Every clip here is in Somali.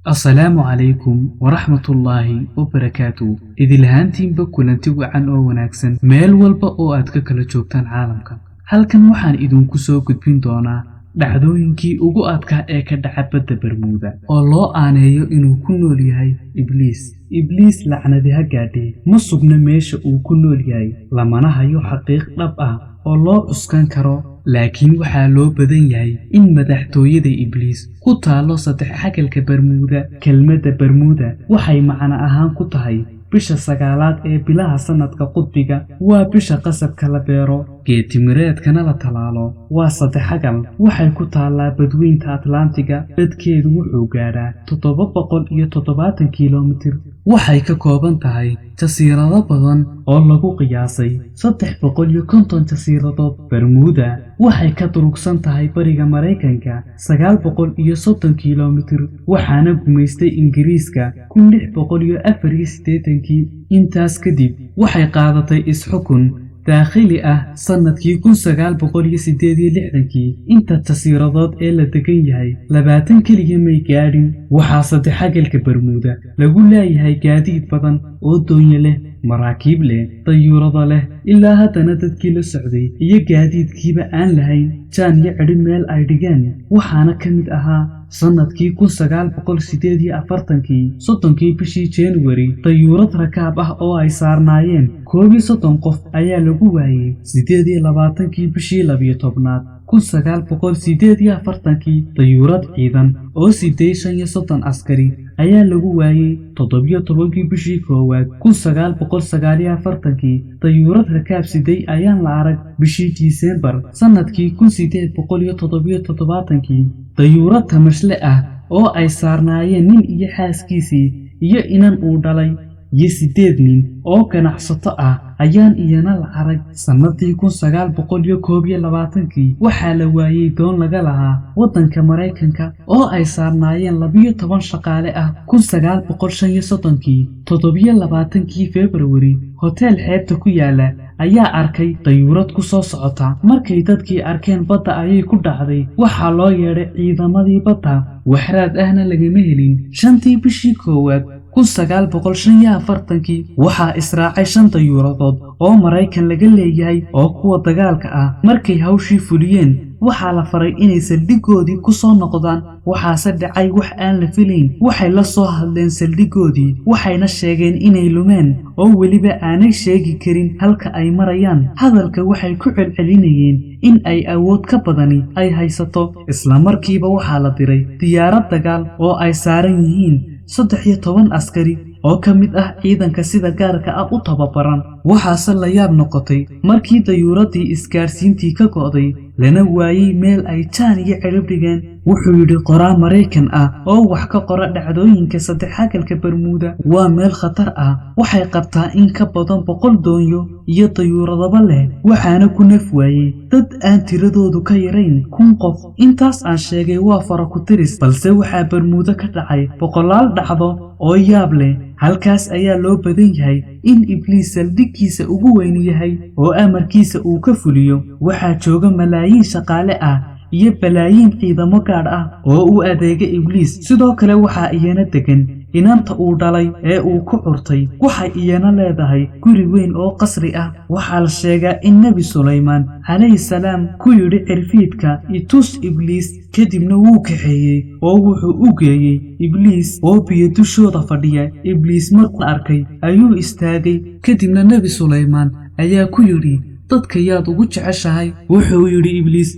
Asalaamu calaykum waraxmatullaahi wabarakaatu. Idilahaantiinba kulanti wacan oo wanaagsan meel walba oo aad ka kala joogtaan caalamka. Halkan waxaan idinku soo gudbin doonaa dhacdooyinkii ugu adkaa ee ka dhaca badda Bermuda oo loo aaneeyo inuu ku nool yahay Ibliis. Ibliis lacnadi ha gaadhee, ma sugna meesha uu ku nool yahay, lamana hayo xaqiiq dhab ah oo loo cuskan karo, laakiin waxaa loo badan yahay in madaxtooyada Ibliis ku taallo saddex xagalka Bermuda. Kelmadda Bermuda waxay macno ahaan ku tahay bisha sagaalaad ee bilaha sanadka qudbiga. Waa bisha qasabka la beero, geedtimireedkana la talaalo. Waa saddex xagal, waxay ku taallaa badweynta Atlantiga. Badkeedu wuxuu gaadhaa 770 kilomitir. Waxay ka kooban tahay jasiirado badan oo lagu qiyaasay 350 jasiiradood. Bermuda waxay ka durugsan tahay bariga Maraykanka 930 kilomitir, waxaana gumaystay Ingiriiska 1684-kii. Intaas kadib waxay qaadatay is-xukun daakhili ah sannadkii 1968-kii. Inta jasiiradood ee la degan yahay 20 keliya may gaadhin. Waxaa saddexagalka Bermuda lagu leeyahay gaadiid badan oo doonyo leh, maraakiib leh, dayuurado leh. Ilaa haddana dadkii la socday iyo gaadiidkiiba aan lahayn jaan iyo cidhi meel ay dhigeen. Waxaana ka mid ahaa sannadkii 1948-kii, 30-kii bishii Januari, dayuurad rakaab ah oo ay saarnaayeen 31 qof ayaa lagu waayey. 28-kii bishii 12aad 1948-kii, dayuurad ciidan oo siday 35 askari ayaa lagu waayey. 17-kii bishii koowaad 1949-kii, dayuurad rakaab siday ayaan la arag. Bishii Disembar sannadkii 1877-kii, dayuurad tamashle ah oo ay saarnaayeen nin iyo xaaskiisii iyo inan uu dhalay iyo siddeed nin oo ganacsato ah ayaan iyana la arag. Sannadii 1921-kii waxaa la waayey doon laga lahaa waddanka Maraykanka oo ay saarnaayeen 12 shaqaale ah. 1935-kii, 27-kii Februari, hoteel xeebta ku yaala ayaa arkay dayuurad ku soo socota. Markay dadkii arkeen, badda ayay ku dhacday. Waxaa loo yeedhay ciidamadii badda, waxraad ahna lagama helin. 5-tii bishii koowaad 1945-kii waxaa israacay shan dayuuradood oo Maraykan laga leeyahay oo kuwa dagaalka ah. Markay hawshii fuliyeen, waxaa la faray inay saldhigoodii ku soo noqdaan. Waxaase dhacay wax aan la filayn. Waxay la soo hadleen saldhigoodii, waxayna sheegeen inay lumeen oo weliba aanay sheegi karin halka ay marayaan. Hadalka waxay ku celcelinayeen in ay awood ka badani ay haysato. Isla markiiba waxaa la diray diyaarad dagaal oo ay saaran yihiin 13 askari oo ka mid ah ciidanka sida gaarka ah u tababaran. Waxaase la yaab noqotay markii dayuuraddii isgaadhsiintii ka go'day, lana waayey meel ay jaan iyo cidhib dhigeen. Wuxuu yidhi qoraa Maraykan ah oo wax ka qora dhacdooyinka saddexagalka Bermuda: "Waa meel khatar ah. Waxay qabtaa in ka badan 100 doonyo iyo dayuuradaba leh, waxaana ku naf waayey dad aan tiradoodu ka yarayn 1000 qof." Intaas aan sheegay waa fara ku tiris, balse waxaa Bermuda ka dhacay boqolaal dhacdo oo yaab leh. Halkaas ayaa loo badan yahay in Ibliis saldhiggiisa ugu weyn yahay oo amarkiisa uu ka fuliyo. Waxaa jooga malaayiin shaqaale ah iyo balaayiin ciidamo gaadh ah oo u adeega Ibliis. Sidoo kale waxaa iyana degan inanta uu dhalay ee uu ku curtay. Waxay iyana leedahay guri weyn oo qasri ah. Waxaa la sheegaa in Nebi Sulaymaan calayhi salaam ku yidhi cirfiidka: "Itus Ibliis." Kadibna wuu kaxeeyey oo wuxuu u geeyey Ibliis oo biyo dushooda fadhiya. Ibliis markuu arkay ayuu istaagay. Kadibna Nebi Sulaymaan ayaa ku yidhi: "Dadka yaad ugu jeceshahay?" Wuxuu yidhi Ibliis: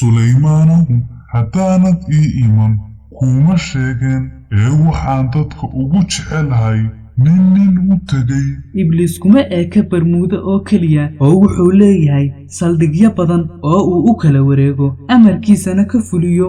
Sulaymaanow, haddaanad ii iman kuuma sheegeen ee waxaan dadka ugu jecelahay nin nin u tegay. Ibliis kuma eeka Bermuudo oo keliya, oo wuxuu leeyahay saldhigyo badan oo uu u kala wareego, amarkiisana ka fuliyo.